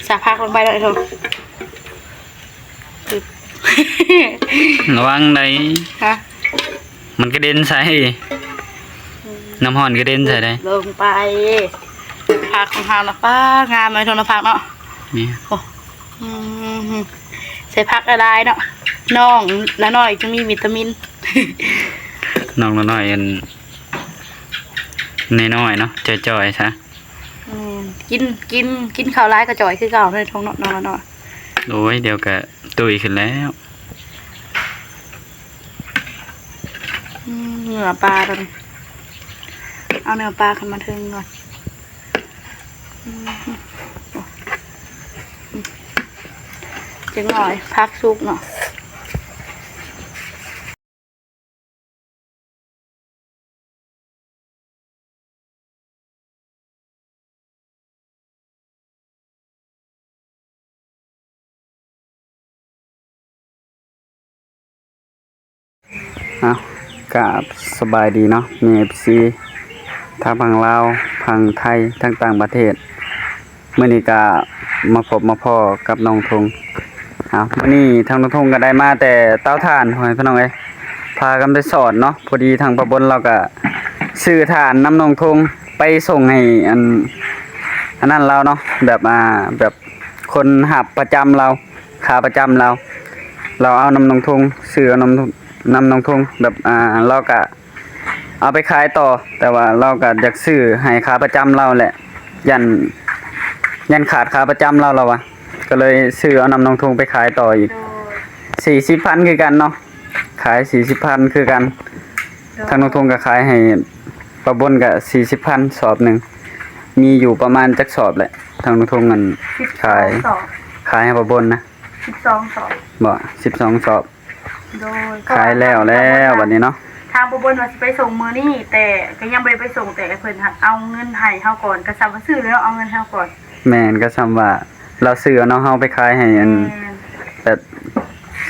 ສະຜັກລົງໄປເລີຍທຸກຄົນ. ລະວັງໄດ໋ ຮະ ມັນກະເດັນໃສ່ ອືມ ນ້ຳຮ້ອນກະເດັນໃສ່ໄດ໋. ລົງໄປ ຜັກຂອງເຮົານະ ປ້າ ງາມເນາະ ທຸກຄົນເນາະ ຜັກເນາະ. ນີ້ ໂອ້ ອືມ ໃສ່ຜັກຫຼາຍໆເນາະ ນ້ອງລະນ້ອຍຈຶ່ງມີວິຕາມິນ. ນ້ອງລະນ້ອຍ ອັນ ນ້ອຍໆເນາະ ຈ່ອຍໆຊະ. ແມ່ນ ກິນ ກິນ ກິນເຂົ້າຫຼາຍກະຈ່ອຍຄືເກົ່າເນາະ ທຸກຄົນເນາະ ນ້ອງລະນ້ອຍ. ໂອ້ຍ ດຽວກະຕຸ້ຍຂຶ້ນແລ້ວ. ອືມ ເນື້ອປາຕົວນີ້ ເອົາເນື້ອປາຂຶ້ນມາເທິງກ່ອນ. ອືມ ຈັກໜ້ອຍ ຜັກສຸກເນາະ. ເອົາ ກາບສະບາຍດີເນາະ ມີເອັຟຊີທັງຝັ່ງລາວ ຝັ່ງໄທ ທັງຕ່າງປະເທດ. ມື້ນີ້ກະມາພົບມາພໍ້ກັບນ້ອງທົງ. ເອົາ ມື້ນີ້ທາງນ້ອງທົງກະໄດ້ມາແຕ່ເຕົາຖ່ານ ພໍ່ແມ່ພີ່ນ້ອງເອີຍ ພາກັນໄປສອນເນາະ. ພໍດີທາງປ້າບົນລາວກະຊື້ຖ່ານນຳນ້ອງທົງໄປສົ່ງໃຫ້ ອັນ ອັນນັ້ນລາວເນາະ ແບບ ອ່າ ແບບຄົນຮັບປະຈຳລາວ ຂາປະຈຳລາວ ລາວເອົານຳນ້ອງທົງ ຊື້ເອົານຳ ນຳນ້ອງທົງ ແບບ ອ່າ ລາວກະ ເອົາໄປຂາຍຕໍ່ ແຕ່ວ່າລາວກະຢາກຊື້ໃຫ້ຂາປະຈຳລາວແຫຼະ ຢ້ານ ຢ້ານຂາດຂາປະຈຳລາວ ລາວວ່າ ກະເລີຍຊື້ເອົານຳນ້ອງທົງໄປຂາຍຕໍ່ອີກ. ໂດຍ ສີ່ສິບພັນຄືກັນເນາະ ຂາຍສີ່ສິບພັນຄືກັນ. ໂດຍ ທາງນ້ອງທົງກະຂາຍໃຫ້ປ້າບົນກະສີ່ສິບພັນສອບໜຶ່ງ. ມີຢູ່ປະມານຈັກສອບແຫຼະ ທາງນ້ອງທົງ ອັນ ຂາຍ ສິບສອງສອບ ຂາຍໃຫ້ປ້າບົນນະ ສິບສອງສອບ ບໍ່ ສິບສອງສອບ. ໂດຍ ຂາຍແລ້ວແລ້ວບັດນີ້ເນາະ. ທາງປ້າບົນວ່າຊິໄປສົ່ງມື້ນີ້ ແຕ່ກະຍັງບໍ່ໄດ້ໄປສົ່ງ ແຕ່ເພິ່ນເອົາເງິນໃຫ້ເຮົາກ່ອນ ກະສ່ຳວ່າຊື້ແລ້ວເອົາເງິນໃຫ້ເຮົາກ່ອນ. ແມ່ນ ກະສ່ຳວ່າລາວຊື້ເອົາເນາະ ເຮົາໄປຂາຍໃຫ້ ອັນ ແມ່ນ ແບບ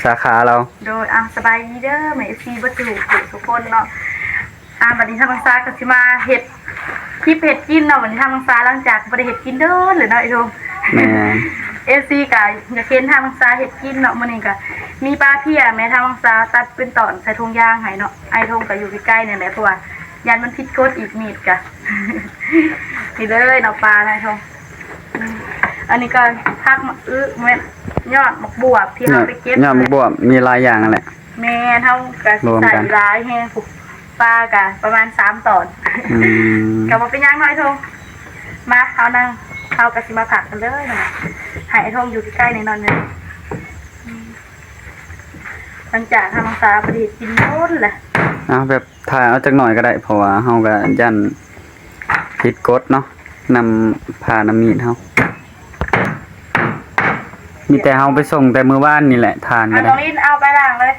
ສາຂາລາວ. ໂດຍ ອ່າ ສະບາຍດີເດີແມ່ເອັຟຊີເບິດທຸກຜູ້ທຸກຄົນເນາະ. ອ່າ ບັດນີ້ທາງນ້ອງສາກະຊິມາເຮັດຄລິບເຮັດກິນເນາະ. ບັດນີ້ທາງນ້ອງສາ ຫຼັງຈາກບໍ່ໄດ້ເຮັດກິນດົນແລ້ວເນາະ ໄອ້ທົງ. ແມ່ນ ເອັຟຊີກະຢາກເຫັນທາງນ້ອງສາເຮັດກິນເນາະ. ມື້ນີ້ກະມີປາເພຍ ແມ່ທາງນ້ອງສາຕັດເປັນຕອນໃສ່ຖົງຢາງໃຫ້ເນາະ. ໄອ້ທົງກະຢູ່ໃກ້ໆນີ້ແຫຼະ ເພາະວ່າຢ້ານມັນຜິດກົດອີກ ມີດກະ ນີ້ເລີຍເນາະ ປານະ ໄອ້ທົງ. ອັນນີ້ກະຜັກໝາກອຶ ແມ່ນຍອດໝາກບວບທີ່ເຮົາໄປເກັບ ຍອດໝາກບວບ ມີຫຼາຍຢ່າງຫັ້ນແຫຼະ. ແມ່ນ ເຮົາກະຊິໃສ່ຫຼາຍແຮງພຸ້ນ ປາກະປະມານສາມຕອນ. ອືມ ກະບໍ່ເປັນຫຍັງເນາະ ໄອ້ທົງ. ມາ ເຮົານັ່ງ ເຮົາກະຊິມາຜັກກັນເລີຍ ໃຫ້ໄອ້ທົງຢູ່ໃກ້ໆໜ້ອຍໜຶ່ງ. ຫຼັງຈາກທາງນ້ອງສາບໍ່ໄດ້ເຮັດກິນດົນແຫຼະ. ເອົາ ແບບ ຖ່າຍເອົາຈັກໜ້ອຍກະໄດ້ ເພາະວ່າເຮົາກະຢ້ານຜິດກົດເນາະ ນຳຜ້ານຳມີດເຮົາ. ມີແຕ່ເຮົາໄປສົ່ງແຕ່ມື້ວານນີ້ແຫຼະ ຖ່ານກະໄດ້. ເອົາ ນ້ອງລິນ ເອົາໄປລ້າງເລີຍ.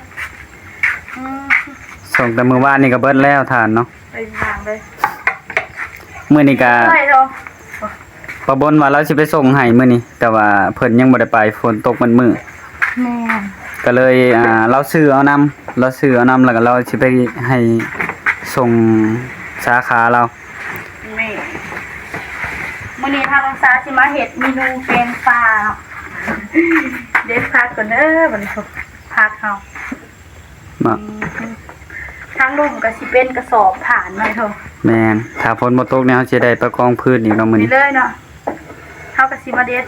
ອືມ ສົ່ງແຕ່ມື້ວານນີ້ກະເບິດແລ້ວຖ່ານເນາະ. ໄປລ້າງເລີຍ. ມື້ນີ້ກະ ເອີຍ ໂທ ປ້າບົນວ່າລາວຊິໄປສົ່ງໃຫ້ມື້ນີ້ ແຕ່ວ່າເພິ່ນຍັງບໍ່ໄດ້ໄປ ຝົນຕົກໝົດມື້. ແມ່ນ ກະເລີຍ ອ່າ ລາວຊື້ເອົານຳ ລາວຊື້ເອົານຳ ແລ້ວກະລາວຊິໄປໃຫ້ສົ່ງສາຂາລາວ. ແມ່ນ ມື້ນີ້ທາງນ້ອງສາຊິມາເຮັດເມນູແກງປາເນາະ. ເດັດຜັກກ່ອນເດີ ບັດນີ້ ຜັກເຮົາ. ເນາະ ອືມ ທາງລຸ່ມກະຊິເປັນກະສອບຖ່ານເນາະ ໂທ. ແມ່ນ ຖ້າຝົນບໍ່ຕົກນີ້ ເຮົາຊິໄດ້ໄປກອງຟືນອີກເນາະມື້ນີ້. ນີ້ເລີຍເນາະ ເຮົາກະຊິມາເດັດ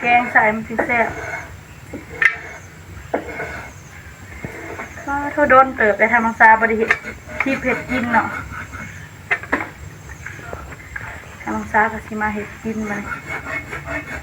ແກງໃສ່ມັນຊິແຊບ. ວ້າ ໂທ ດົນເຕີບແລ້ວ ທາງນ້ອງສາບໍ່ໄດ້ເຮັດຄລິບເຮັດກິນເນາະ. ທາງນ້ອງສາກະຊິມາເຮັດກິນບັດນີ້.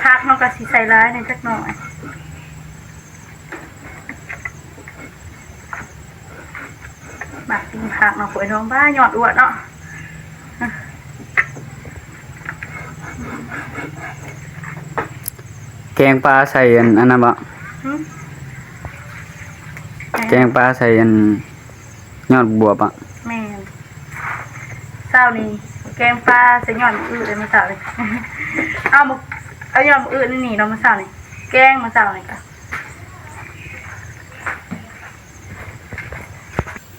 ຜັກເຮົາກະຊິໃສ່ຫຼາຍແດ່ຈັກໜ້ອຍ. ໝາກກິນຜັກເນາະ ໂອ້ຍ ນ້ອງບ້າຍອດອວດເນາະ. ແກງປາໃສ່ອັນ ອັນນັ້ນບໍ່? ຫື? ແກງປາໃສ່ອັນຍອດບວບບໍ່? ແມ່ນ ເຊົ້ານີ້ ແກງປາໃສ່ຍອດໝາກອຶເດ້ມື້ເຊົ້ານີ້. ເອົາໝາກ ເອົາຍອດໝາກອຶນີ້ເນາະ ມື້ເຊົ້ານີ້ ແກງມື້ເຊົ້ານີ້ກະ.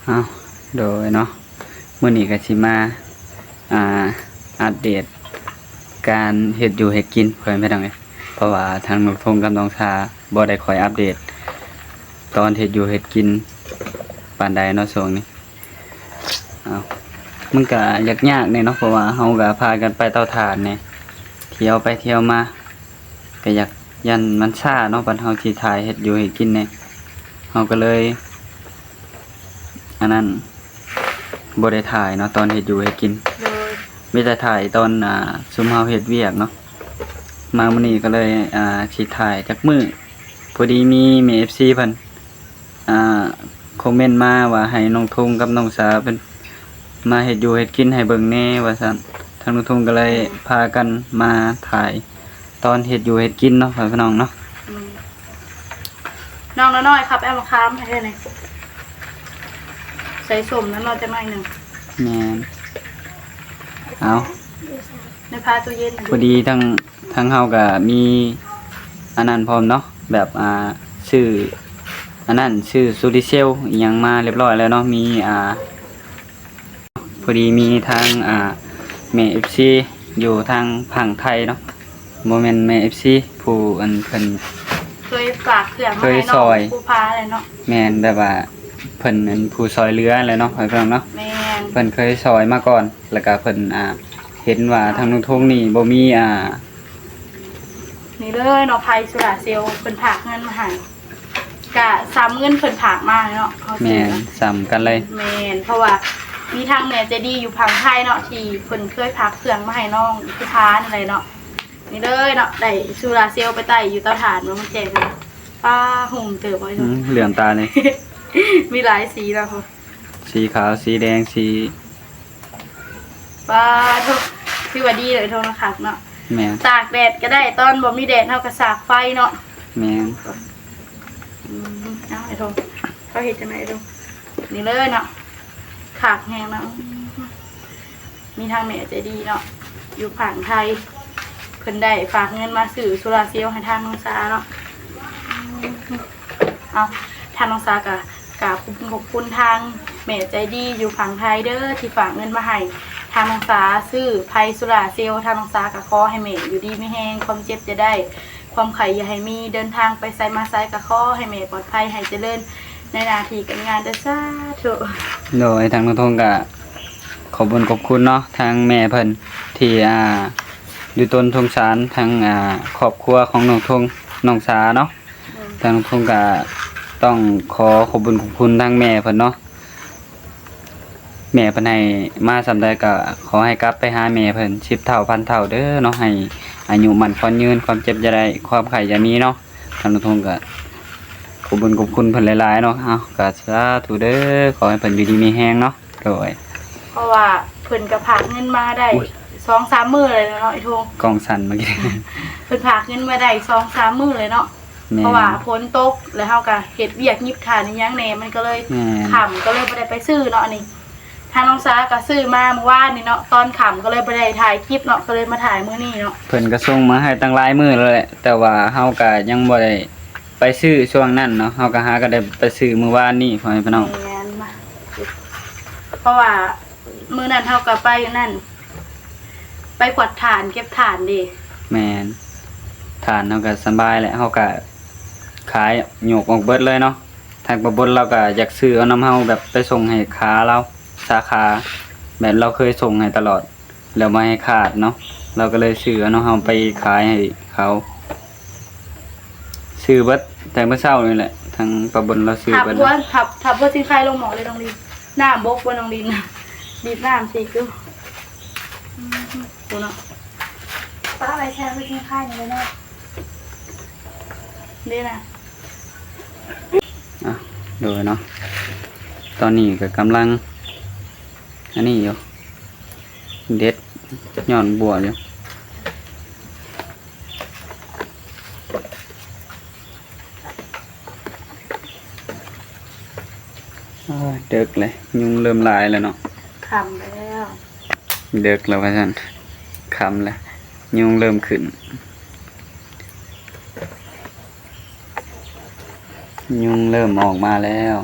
ເອົາ ໂດຍເນາະ ມື້ນີ້ກະຊິມາ ອ່າ ອັບເດດການເຮັດຢູ່ເຮັດກິນ ພໍ່ແມ່ພີ່ນ້ອງເອີຍ. ເພາະວ່າທາງນ້ອງທົງກັບນ້ອງສາບໍ່ໄດ້ຄ່ອຍອັບເດດຕອນເຮັດຢູ່ເຮັດກິນປານໃດເນາະຊ່ວງນີ້. ເອົາ ມັນກະຍາກໆແດ່ເນາະ ເພາະວ່າເຮົາກະພາກັນໄປເຕົາຖ່ານແດ່ ທ່ຽວໄປທ່ຽວມາ ກະຢາກ ຢ້ານມັນຊ້າເນາະ ບັດເຮົາຊິຖ່າຍເຮັດຢູ່ເຮັດກິນແດ່ ເຮົາກະເລີຍ ອັນນັ້ນ ບໍ່ໄດ້ຖ່າຍເນາະ ຕອນເຮັດຢູ່ເຮັດກິນ ໂດຍ ມີແຕ່ຖ່າຍຕອນ ອ່າ ຊຸມເຮົາເຮັດວຽກເນາະ. ມາມື້ນີ້ກະເລີຍ ອ່າ ຊິຖ່າຍຈັກມື້ ພໍດີມີແມ່ເອັຟຊີເພິ່ນ ອ່າ ຄອມເມັນມາວ່າໃຫ້ນ້ອງທົງກັບນ້ອງສາເພິ່ນມາເຮັດຢູ່ເຮັດກິນໃຫ້ເບິ່ງແດ່ວ່າຊັ້ນ ທາງນ້ອງທົງກະເລີຍ ອືມ ພາກັນມາຖ່າຍຕອນເຮັດຢູ່ເຮັດກິນເນາະ ພໍ່ແມ່ພີ່ນ້ອງເນາະ. ອືມ ນ້ອງນ້ອຍໆ ຄັບແອວມະຂາມໃຫ້ເດີນີ້ ໃສ່ສົ້ມນຳເນາະ ຈັກໜ້ອຍໜຶ່ງ. ແມ່ນ ເອົາ ໃນພາຕູ້ເຢັນ ພໍດີທາງ ທາງເຮົາກະມີອັນນັ້ນພ້ອມເນາະ ແບບ ອ່າ ຊື້ອັນນັ້ນ ຊື້ໂຊລາເຊວອີ່ຫຍັງມາຮຽບຮ້ອຍແລ້ວເນາະ ມີ ອ່າ ພໍດີມີທາງ ອ່າ ແມ່ເອັຟຊີຢູ່ທາງຝັ່ງໄທເນາະ ບໍ່ແມ່ນແມ່ເອັຟຊີ ຜູ້ອັນເພິ່ນເຄີຍຝາກເຄື່ອງມາໃຫ້ນ້ອງ ຜູ້ພາແຫຼະເນາະ. ແມ່ນ ແບບວ່າເພິ່ນເປັນຜູ້ຊ່ອຍເຫຼືອແຫຼະເນາະ ພໍ່ແມ່ພີ່ນ້ອງເນາະ. ແມ່ນ ເພິ່ນເຄີຍຊ່ອຍມາກ່ອນ ແລ້ວກະເພິ່ນ ອ່າ ເຫັນວ່າທາງນ້ອງທົງນີ້ບໍ່ມີ ອ່າ ນີ້ເລີຍເນາະ ໄຟໂຊລາເຊວ ເພິ່ນຝາກເງິນມາໃຫ້ ກະສ່ຳເງິນເພິ່ນຝາກມາເນາະ ເຮົາຊື້. ແມ່ນ ສ່ຳກັນເລີຍ. ແມ່ນ ເພາະວ່າມີທາງແມ່ໃຈດີຢູ່ຝັ່ງໄທເນາະ ທີ່ເພິ່ນເຄີຍຝາກເຄື່ອງມາໃຫ້ນ້ອງຜູ້ພານັ້ນແຫຼະເນາະ. ນີ້ເລີຍເນາະ ໄດ້ໂຊລາເຊວໄປໄຕ້ຢູ່ເຕົາຖ່ານ ວ່າມັນແຈ້ງເນາະ. ປ້າ ຫຸ່ມເຕີບ ອືມ ເຫຼືອມຕາເລີຍ ມີຫຼາຍສີເນາະ ສີຂາວ ສີແດງ ສີ ປ້າໂທ້ ຖືວ່າດີເລີຍໂທລະຄັບເນາະ. ແມ່ນ ຕາກແດດກະໄດ້ ຕອນບໍ່ມີແດດເຮົາກະສາກໄຟເນາະ. ແມ່ນ ອືມ ເອົາໄອ້ໂທ ເຂົາເຮັດຈັ່ງໃດໂທ? ນີ້ເລີຍເນາະ ຄັກແຮງເນາະ. ມີທາງແມ່ໃຈດີເນາະ ຢູ່ຝັ່ງໄທ ເພິ່ນໄດ້ຝາກເງິນມາຊື້ໂຊລາເຊວໃຫ້ທາງນ້ອງສາເນາະ. ເອົາ ທາງນ້ອງສາກະກາບຂອບຄຸນຂອບຄຸນທາງແມ່ໃຈດີຢູ່ຝັ່ງໄທເດີ ທີ່ຝາກເງິນມາໃຫ້ທາງນ້ອງສາຊື້ໄຟໂຊລາເຊວ. ທາງນ້ອງສາກະຂໍໃຫ້ແມ່ຢູ່ດີມີແຮງ ຄວາມເຈັບຢ່າໄດ້ ຄວາມໄຂ້ຢ່າໃຫ້ມີ ເດີນທາງໄປໃສມາໃສກະຂໍໃຫ້ແມ່ປອດໄພ ໃຫ້ຈະເລີນໃນໜ້າທີ່ການງານເດີ ສາທຸ. ໂດຍ ທາງນ້ອງທົງກະຂອບບຸນຂອບຄຸນເນາະ ທາງແມ່ເພິ່ນທີ່ ອ່າ ຢູ່ຕົ້ນສົງສານທາງ ອ່າ ຄອບຄົວຂອງນ້ອງທົງ ນ້ອງສາເນາະ. ທາງນ້ອງທົງກະຕ້ອງຂໍຂອບບຸນຂອບຄຸນທາງແມ່ເພິ່ນເນາະ. ແມ່ເພິ່ນໃຫ້ມາສ່ຳໃດກະຂໍໃຫ້ກັບໄປຫາແມ່ເພິ່ນສິບເທົ່າພັນເທົ່າເດີເນາະ ໃຫ້ອາຍຸໝັ້ນຂວັນຍືນ ຄວາມເຈັບຢ່າໄດ້ ຄວາມໄຂ້ຢ່າມີເນາະ. ທາງນ້ອງທົງກະຂອບບຸນຂອບຄຸນເພິ່ນຫຼາຍໆເນາະ. ເອົາ ກະສາທຸເດີ ຂໍໃຫ້ເພິ່ນຢູ່ດີມີແຮງເນາະ. ໂດຍ ເພາະວ່າເພິ່ນກະຝາກເງິນມາໄດ້ ໂອ້ຍ ສອງສາມມື້ເລີຍເນາະ ໄອ້ໂທງ ກ້ອງສັ່ນເມື່ອກີ້ ເພິ່ນຝາກເງິນມາໄດ້ສອງສາມມື້ເລີຍເນາະ. ແມ່ນ ເພາະວ່າຝົນຕົກ ແລ້ວເຮົາກະເຮັດວຽກຫຍິບຖ່ານອີ່ຫຍັງແດ່ ມັນກະເລີຍ ແມ່ນ ຄ່ຳ ກະເລີຍບໍ່ໄດ້ໄປຊື້ເນາະ. ອັນນີ້ທາງນ້ອງສາກະຊື້ມາມື້ວານນີ້ເນາະ ຕອນຄ່ຳ ກະເລີຍບໍ່ໄດ້ຖ່າຍຄລິບເນາະ ກະເລີຍມາຖ່າຍມື້ນີ້ເນາະ. ເພິ່ນກະສົ່ງມາໃຫ້ຕັ້ງຫຼາຍມື້ແລ້ວແຫຼະ ແຕ່ວ່າເຮົາກະຍັງບໍ່ໄດ້ໄປຊື້ຊ່ວງນັ້ນເນາະ ເຮົາກະຫາກະໄດ້ໄປຊື້ມື້ວານນີ້ ພໍ່ແມ່ພີ່ນ້ອງ. ແມ່ນ ເພາະວ່າ ມື້ນັ້ນເຮົາກະໄປນັ້ນ ໄປກວາດຖ່ານ ເກັບຖ່ານເດ. ແມ່ນ ຖ່ານເຮົາກະສະບາຍແຫຼະ ເຮົາກະຂາຍ ຍົກອອກເບິດເລີຍເນາະ. ທາງປ້າບົນລາວກະຢາກຊື້ເອົານຳເຮົາ ແບບໄປສົ່ງໃຫ້ຄ້າລາວ ສາຂາ ແບບລາວເຄີຍສົ່ງໃຫ້ຕະຫຼອດ ແລ້ວບໍ່ໃຫ້ຂາດເນາະ ລາວກະເລີຍຊື້ເອົານຳເຮົາໄປຂາຍໃຫ້ເຂົາ. ຊື້ເບິດແຕ່ມື້ເຊົ້ານີ້ແຫຼະ ທາງປ້າບົນລາວຊື້ເບິດ. ທັບຫົວ ທັບ ທັບຫົວຊິງໄຄລົງໝໍ້ເລີຍນ້ອງລິນ. ນ້ຳບົກບໍ່ນ້ອງລິນ? ດີດນ້ຳຊິຢູ່. ອືມ ໂອ້ເນາະ ປ້າໄວ້ແຊ່ຫົວຊິງໄຄນີ້ເລີຍເນາະ. ເດ້ນະ. ອ່ະ ໂດຍເນາະ ຕອນນີ້ກະກຳລັງອັນນີ້ຢູ່ ເດັດຍອດບົວຢູ່. ໂອ້ຍ ເດິກເລີຍ ຍຸງເລີ່ມຫຼາຍແລ້ວເນາະ. ຄ່ຳແລ້ວ. ເດິກແລ້ວວ່າຊັ້ນ ຄ່ຳແລ້ວ ຍຸງເລີ່ມຂຶ້ນ ຍຸງເລີ່ມອອກມາແລ້ວ.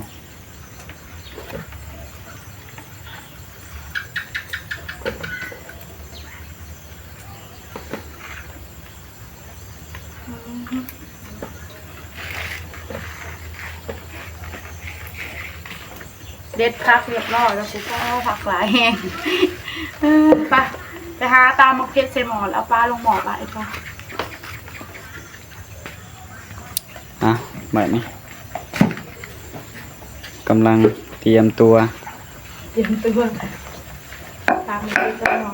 ເດັດຜັກຮຽບຮ້ອຍແລ້ວ ຜູ້ ພໍ້ ຜັກຫຼາຍແຮງ. ເອີ ໄປ ໄປຫາຕຳໝາກເຜັດໃສ່ໝໍ້ ເອົາປາລົງໝໍ້ໄວ້ກ່ອນ. ອ່ະ ບາດນີ້ກຳລັງຕຽມຕົວ ຕຽມຕົວ ຕຳໝາກເຜັດໃສ່ໝໍ້.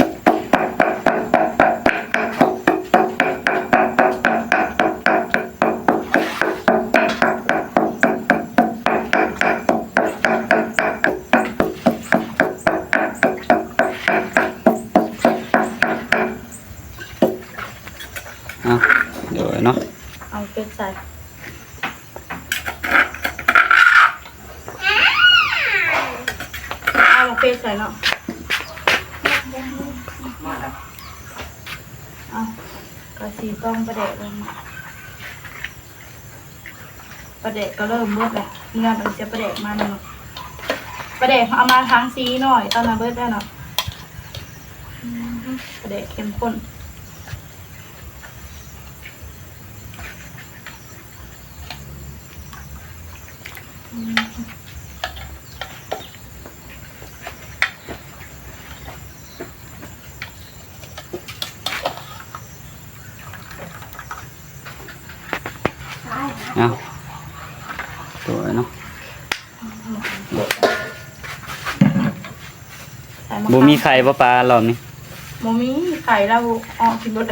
ເອົາ ໂດຍເນາະ ເອົາເຜັດໃສ່ ເອົາເຜັດໃສ່ເນາະ. ເອົາ ກະຊິຕ້ອງປາແດກລົງ. ປາແດກກະເລີ່ມເບິດແລ້ວ ເມື່ອມັນຈະປາແດກມາເນາະ ປາແດກເຮົາເອົາມາທັງສີ່ໜ້ອຍ ຕອນນັ້ນເບິດແລ້ວເນາະ. ອືມ ປາແດກເຂັ້ມຂຸ້ນ. ອືມ ເອົາ ຕົວເນາະ ບໍ່ມີໄຂ່ບໍ່ປາລອບນີ້? ບໍ່ມີໄຂ່ ລາວເອົາກິນເບິດ.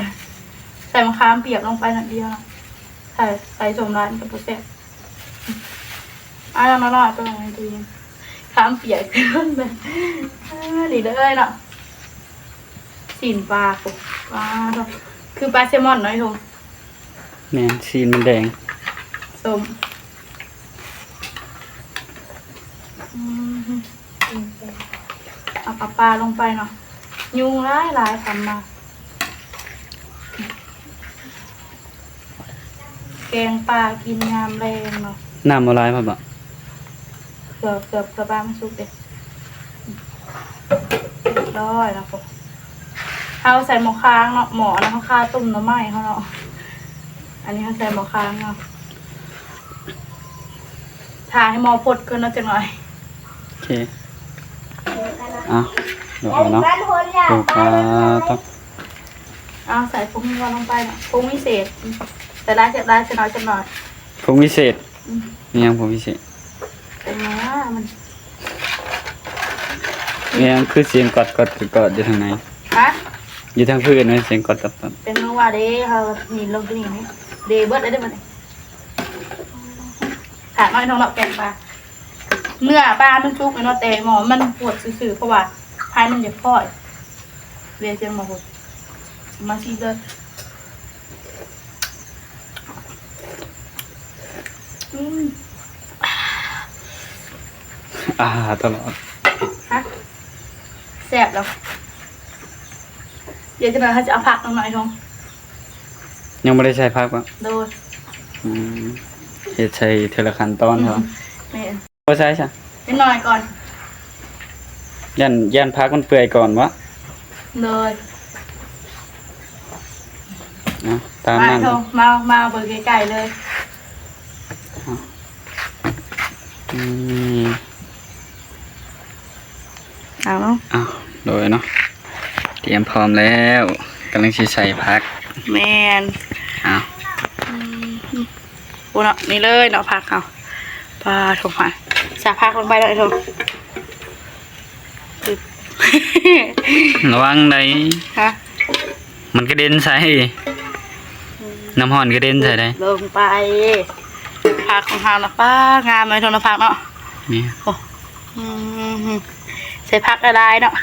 ໃສ່ມະຂາມປຽກລົງໄປໜ້ອຍດຽວ ໃສ່ ໃສ່ສົ້ມຫຼາຍມັນກະບໍ່ແຊບ. ເອົານ້ອຍໆ ໄປໄວ້ໃນຕູ້ເຢັນ ມະຂາມປຽກ ເອີ ນີ້ເດີເນາະ. ຊີ້ນປາ ໂອ້ ປາ ຄືປາແຊມອນເນາະ ອີ່ທົງ. ແມ່ນ ຊີ້ນມັນແດງ ສົ້ມ. ອືມ ເອົາ ເອົາປາລົງໄປເນາະ ຍຸງຫຼາຍໆ ຄຳມາ. ແກງປາກິນຍາມແລງເນາະ. ນ້ຳບໍ່ຫຼາຍພໍບໍ່? ເກືອບ ເກືອບ ເກືອບປາມັນສຸກເດ້. ຮຽບຮ້ອຍແລ້ວ ເຮົາໃສ່ໝໍ້ຄາງເນາະ ໝໍ້ອັນນັ້ນເຮົາຄາຕົ້ມໜໍ່ໄມ້ເຮົາເນາະ ອັນນີ້ເຮົາໃສ່ໝໍ້ຄາງເນາະ. ຖ້າໃຫ້ໝໍ້ຟົດກ່ອນເນາະ ຈັກໜ້ອຍ. ໂອເຄ ເອົາ ເອົາເນາະ ເອົາ ໃສ່ຜົງນົວລົງໄປເນາະ ຜົງວິເສດ ໃສ່ຫຼາຍແຊບຫຼາຍ ໃສ່ໜ້ອຍແຊບໜ້ອຍ ຜົງວິເສດ. ອືມ ມີຫຍັງຜົງວິເສດ? ເປັນຫຍັງ ມັນ ມີຫຍັງຄືສຽງກອດໆ ຢູ່ທາງໃນ? ຮະ? ຢູ່ທາງພື້ນ ສຽງກອດໆ ເປັນໜູວ່າເດ້ ເຮົາໜີລົງຕົວນີ້ນີ້ ເດເບິດແລ້ວເດ້ບັດນີ້. ຂາດນ້ອຍນ້ອງເນາະ ແກງປາ ເນື້ອປາມັນສຸກແລ້ວເນາະ ແຕ່ໝໍ້ມັນຟົດຊື່ໆ ເພາະວ່າໄຟມັນຢາກພໍ້ ເວຍສຽງໝໍ້ພຸ້ນ ມາຊີເດີ. ອືມ ອາ ຕະຫຼອດ ຮະ ແຊບແລ້ວ. ດຽວຈັກໜ້ອຍເຮົາຈະເອົາຜັກລົງໜ້ອຍໜຶ່ງ. ຍັງບໍ່ໄດ້ໃສ່ຜັກບໍ? ໂດຍ. ອືມ ເຮັດໃສ່ເທື່ອລະຂັ້ນຕອນເນາະ. ແມ່ນ. ບໍ່ໃສ່ຊະ ເລັກນ້ອຍກ່ອນ ຢ້ານ ຢ້ານຜັກມັນເປື່ອຍກ່ອນບໍ? ໂດຍ. ເອົາ ຕາມນັ້ນ ມາ ມາ ມາເບິ່ງໃກ້ໆເລີຍ. ອືມ ເອົາ ເອົາ ໂດຍເນາະ ຕຽມພ້ອມແລ້ວ ກຳລັງຊິໃສ່ຜັກ. ແມ່ນ. ເອົາ ອືມ ໂອ້ເນາະ ນີ້ເລີຍເນາະ ຜັກເຮົາ. ປາໂທ້ ໃສ່ຜັກລົງໄປເລີຍໂທ້. ລະວັງໄດ໋. ຮະ? ມັນກະເດັນໃສ່ ອືມ ນ້ຳຮ້ອນກະເດັນໃສ່ໄດ໋. ລົງໄປ ຜັກຂອງເຮົານະ ປາ ງາມເລີຍໂທ້ນະ ຜັກເນາະ. ແມ່ນ. ໂອ້ ອືມ ໃສ່ຜັກຫຼາຍໆເນາະ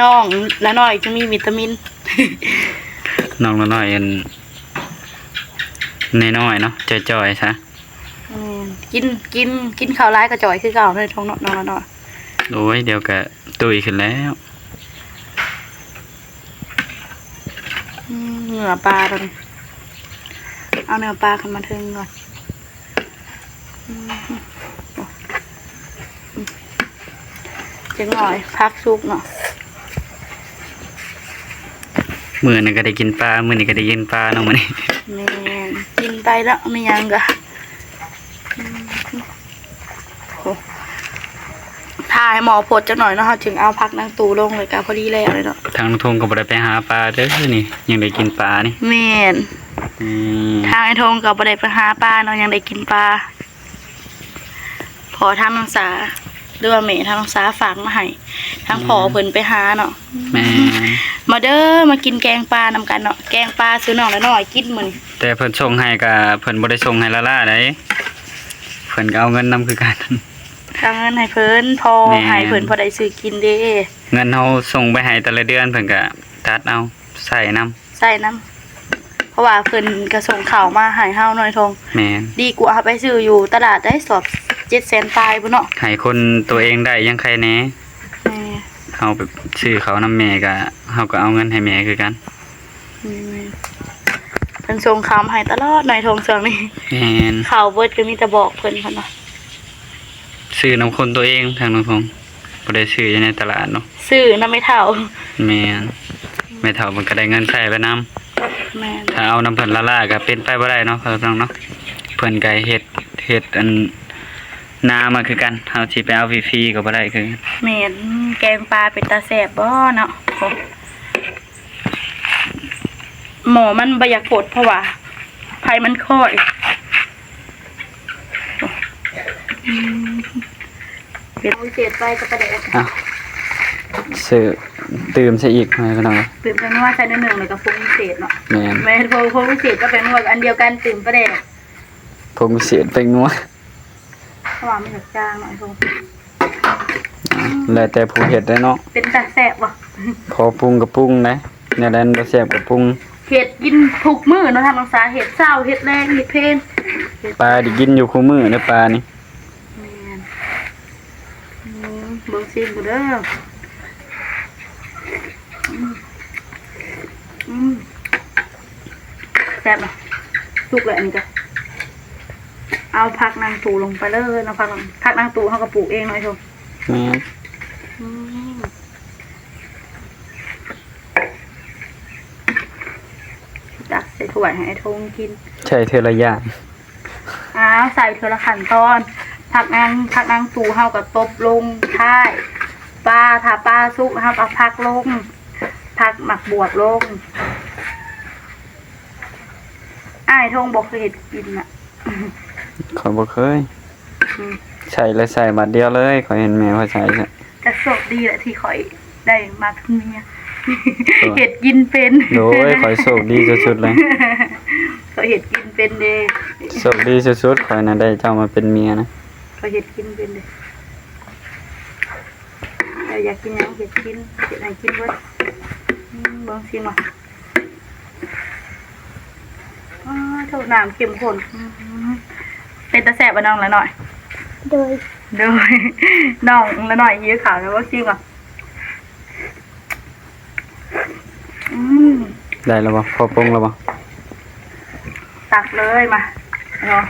ນ້ອງລະນ້ອຍຈຶ່ງມີວິຕາມິນ. ນ້ອງລະນ້ອຍອັນນ້ອຍໆເນາະ ຈ່ອຍໆຊະ. ແມ່ນ ກິນ ກິນ ກິນເຂົ້າຫຼາຍກະຈ່ອຍຄືເກົ່າເນາະ ໂທ້ເນາະ ນ້ອງລະນ້ອຍ. ໂອ້ຍ ດຽວກະຕຸ້ຍຂຶ້ນແລ້ວ. ອືມ ເນື້ອປາຕົວນີ້ ເອົາເນື້ອປາຂຶ້ນມາເທິງກ່ອນ. ອືມ ຈັກໜ້ອຍຜັກສຸກເນາະ. ມື້ນັ້ນກໍໄດ້ກິນປາ ມື້ນີ້ກໍໄດ້ກິນປາເນາະ ມື້ນີ້. ແມ່ນ ກິນໄປເນາະ ມີຫຍັງກໍ ອືມ ໂອ້ ຖ້າໃຫ້ໝໍ້ພົດຈັກໜ້ອຍເນາະ ເຮົາຈຶ່ງເອົາຜັກນາງຕູ້ລົງ ແລ້ວກໍພໍດີແລ້ວເລີຍເນາະ. ທາງລຸງທົງກໍບໍ່ໄດ້ໄປຫາປາເດີນີ້ ຍັງໄດ້ກິນປານີ້. ແມ່ນ ອືມ ທາງອ້າຍທົງກໍບໍ່ໄດ້ໄປຫາປາເນາະ ຍັງໄດ້ກິນປາ. ພໍ່ທາງນ້ອງສາ ຫຼືວ່າແມ່ທາງນ້ອງສາຝາກມາໃຫ້ ທາງພໍ່ ແມ່ນ ເພິ່ນໄປຫາເນາະ. ແມ່ນ ມາເດີ ມາກິນແກງປານຳກັນເນາະ ແກງປາສູ່ນ້ອງລະນ້ອຍກິນມື້ນີ້. ແຕ່ເພິ່ນສົ່ງໃຫ້ກະ ເພິ່ນບໍ່ໄດ້ສົ່ງໃຫ້ລາລາໃດ ເພິ່ນກໍເອົາເງິນນຳຄືກັນ. ເອົາເງິນໃຫ້ເພິ່ນ ພໍ ແມ່ນ ໃຫ້ເພິ່ນພໍໄດ້ຊື້ກິນເດ້. ເງິນເຮົາສົ່ງໄປໃຫ້ແຕ່ລະເດືອນ ເພິ່ນກະຕັດເອົາໃຊ້ນຳ. ໃຊ້ນຳ ເພາະວ່າເພິ່ນກະສົ່ງເຂົ້າມາໃຫ້ເຮົາເນາະ ອ້າຍທົງ. ແມ່ນ ດີກວ່າເຮົາໄປຊື້ຢູ່ຕະຫຼາດໄດ໋ ສອບເຈັດແສນປາຍພຸ້ນເນາະ. ໃຫ້ຄົນຕົວເອງໄດ້ຍັງໄຄແດ່. ແມ່ນ ເຮົາໄປຊື້ເຂົ້ານຳແມ່ກະ ເຮົາກໍເອົາເງິນໃຫ້ແມ່ຄືກັນ. ອືມ ເພິ່ນສົ່ງເຂົ້າມາໃຫ້ຕະຫຼອດເນາະ ອ້າຍທົງ ຊ່ວງນີ້. ແມ່ນ ເຂົ້າເບິດກໍມີແຕ່ບອກເພິ່ນ ເພິ່ນວ່າ ຊື້ນຳຄົນຕົວເອງ ທາງນ້ອງທົງ ບໍ່ໄດ້ຊື້ຢູ່ໃນຕະຫຼາດເນາະ ຊື້ນຳແມ່ເຖົ້າ. ແມ່ນ ແມ່ເຖົ້າເພິ່ນກໍໄດ້ເງິນໃຊ້ໄປນຳ. ແມ່ນ ຖ້າເອົານຳເພິ່ນລ້າໆກໍເປັນໄປບໍ່ໄດ້ເນາະ ພໍ່ແມ່ພີ່ນ້ອງເນາະ. ເພິ່ນກໍເຮັດ ເຮັດອັນນາມາຄືກັນ ເຮົາຊິໄປເອົາຟຣີໆກໍບໍ່ໄດ້ຄືກັນ. ແມ່ນ ແກງປາເປັນຕາແຊບບໍ່ເນາະ. ໂອ້ ໝໍ້ມັນບໍ່ຢາກປົດ ເພາະວ່າໄຟມັນຄ່ອຍ. ອືມ ເປັນພິເສດໄປກັບປາແດກ. ອ່ະ ຊື້ຕື່ມໃສ່ອີກ ພໍ່ແມ່ພີ່ນ້ອງ. ຕື່ມແປ້ງນົວໃສ່ໜ້ອຍໜຶ່ງ ແລ້ວກໍຜົງພິເສດເນາະ. ແມ່ນ ແມ່ນ ຜົງ ຜົງພິເສດກັບແປ້ງນົວກໍອັນດຽວກັນ ຕື່ມປາແດກ. ຜົງພິເສດແປ້ງນົວ ເພາະວ່າມັນຈາງໆ ໜ້ອຍໂພດ. ອ່າ ແລ້ວແຕ່ຜູ້ເຮັດເດ້ເນາະ. ເປັນຕາແຊບບໍ່? ພໍປຸງກໍປຸງໄດ໋ ແນວໃດມັນບໍ່ແຊບກໍປຸງ. ເຮັດກິນທຸກມື້ເນາະ ທາງນ້ອງສາ ເຮັດເຊົ້າ ເຮັດແລງ ເຮັດເພນ. ປາໄດ້ກິນຢູ່ຄູ່ມື້ເດ້ ປານີ້. ແມ່ນ ອືມ ເບິ່ງຊີມກ່ອນເດີ. ອືມ ອືມ ແຊບເນາະ. ສຸກແລ້ວອັນນີ້ກະ ເອົາຜັກນາງຕູລົງໄປເລີຍເນາະ. ຜັກ ຜັກນາງຕູເຮົາກໍປູກເອງເນາະ ໄອ້ໂຊ. ແມ່ນ ອືມ ຕັກໃສ່ຖ້ວຍໃຫ້ອ້າຍທົງກິນ. ໃສ່ເທື່ອລະຢ່າງ. ອ້າວ ໃສ່ເທື່ອລະຂັ້ນຕອນ. ຜັກນາງ ຜັກນາງຕູເຮົາກໍຕົບລົງທ້າຍປາ. ຖ້າປາສຸກເຮົາກໍຜັກລົງ ຜັກໝາກບວບລົງ. ອ້າຍທົງບໍ່ເຄີຍເຮັດກິນນະ. ຂ້ອຍບໍ່ເຄີຍ. ອືມ ໃສ່ແລ້ວໃສ່ບາດດຽວເລີຍ ຂ້ອຍເຫັນແມ່ຂ້ອຍໃສ່. ກະໂຊກດີແຫຼະທີ່ຂ້ອຍໄດ້ມາເປັນເມຍ ໂດຍ ເຮັດກິນເປັນ. ໂດຍ ຂ້ອຍໂຊກດີສຸດໆເລີຍ ຂ້ອຍເຮັດກິນເປັນເດ້. ໂຊກດີສຸດໆ ຂ້ອຍນະ ໄດ້ເຈົ້າມາເປັນເມຍນະ. ຂ້ອຍເຮັດກິນເປັນເດ້. ເຈົ້າຢາກກິນຫຍັງເຮັດກິນ ເຮັດໃຫ້ກິນເບິດ. ອືມ ເບິ່ງຊິມາ. ອ້າ ໂທດ ນ້ຳເຂັ້ມຂຸ້ນ. ອືມ ເປັນຕາແຊບບໍ່ນ້ອງລະນ້ອຍ? ໂດຍ ໂດຍ ນ້ອງລະນ້ອຍຫິວເຂົ້າແລ້ວບໍ່? ຊິມກ່ອນ. ອືມ ໄດ້ແລ້ວບໍ່? ພໍປຸງແລ້ວບໍ່? ຕັກເລີຍ ມາເນາະ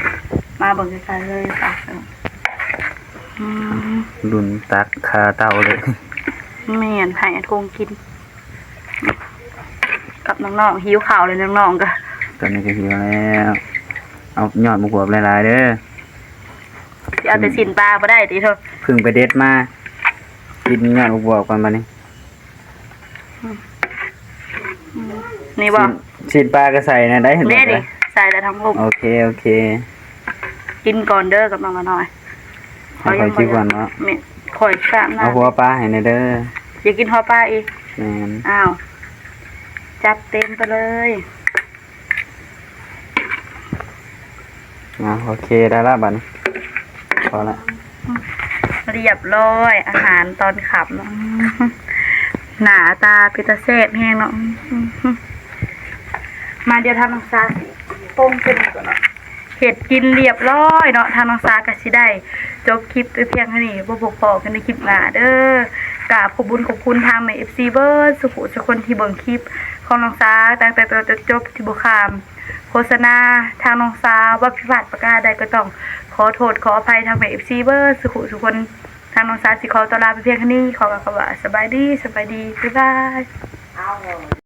ມາເບິ່ງໃກ້ໆເລີຍ ຕັກເລີຍ. ອືມ ລຸ້ນຕັກຄາເຕົາເລີຍ. ແມ່ນ ໃຫ້ອາທົງກິນ ກັບນ້ອງໆ ຫິວເຂົ້າເລີຍນ້ອງໆ ກໍ ຕອນນີ້ກໍຫິວແລ້ວ. ເອົາຍອດໝາກບວບຫຼາຍໆເດີ ຊິເອົາແຕ່ຊີ້ນປາບໍ່ໄດ້ຕິເທີ. ເພິ່ງໄປເດັດມາ ກິນຍອດໝາກບວບກ່ອນບັດນີ້. ອືມ ນີ້ບໍ່? ຊີ້ນ ຊີ້ນປາກໍໃສ່ນະໄດ້ ເຫັນບໍ່? ນີ້ ນີ້ ໃສ່ແລ້ວທັງຫົກ. ໂອເຄ ໂອເຄ ກິນກ່ອນເດີກັບນ້ອງລະນ້ອຍ. ໃຫ້ຂ້ອຍກິນກ່ອນເນາະ. ແມ່ນ ຂ້ອຍສາບນ້ຳ. ເອົາຫົວປາໃຫ້ແດ່ເດີ. ຢາກກິນຫົວປາອີກ? ແມ່ນ. ອ້າວ ຈັດເຕັມໄປເລີຍ. ອ່າ ໂອເຄ ໄດ້ລະບັດນີ້ ພໍລະ. ລຽບຮ້ອຍ ອາຫານຕອນຄ່ຳເນາະ. ໜ້າຕາເປັນຕາແຊບແຮງເນາະ. ມາ ດຽວທາງນ້ອງສາຊິປົງເສັ້ນກ່ອນເນາະ. ເຮັດກິນລຽບຮ້ອຍເນາະ ທາງນ້ອງສາກໍຊິໄດ້ຈົບຄລິບໄປພຽງເທົ່ານີ້. ພົບພໍ້ກັນໃນຄລິບໜ້າເດີ. ກາບຂອບບຸນຂອບຄຸນທາງແມ່ເອັຟຊີເບິດສູ່ຜູ້ສູ່ຄົນທີ່ເບິ່ງຄລິບ. ຂໍ ນ້ອງສາຕັ້ງແຕ່ຕົ້ນຈົນຈົບທີ່ບໍ່ຂ້າມໂຄສະນາ. ທາງນ້ອງສາວ່າຜິດພາດປະການໃດກໍຕ້ອງຂໍໂທດຂໍອະໄພທາງແມ່ເອັຟຊີເບິດສຸຂູສຸຄົນ. ທາງນ້ອງສາຊິຂໍຕົວລາໄປພຽງເທົ່ານີ້. ຂໍກ່າວຄຳວ່າສະບາຍດີ, ສະບາຍດີ, ບາຍບາຍ.